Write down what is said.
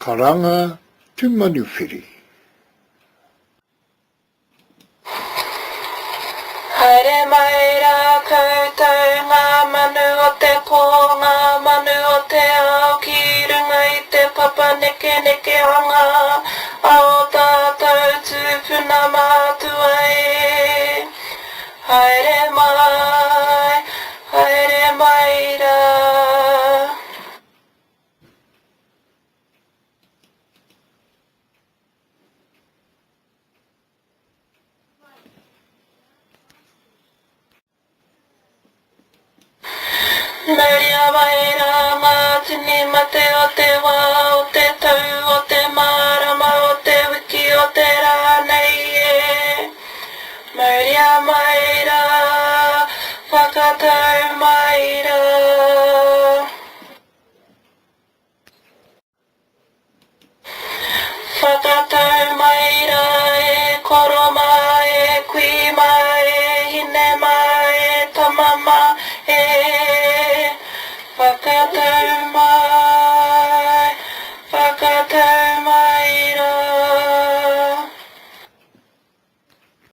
Karanga te manuwhiri. Haere mai rā koutou ngā manu o te pō, ngā manu o te ao ki runga i te papa nekenekehanga a ō tātou tūpuna mātua e. Haere mai, haere mai rā. Mauria mai rā ngā tini mate o te wā, o te tau, o te marama, o te wiki, o te rā nei e. Mauria mai rā, whakatau mai rā. Whakatau mai rā e koro mā, e kui mā, e hine mā, e tama mā, e.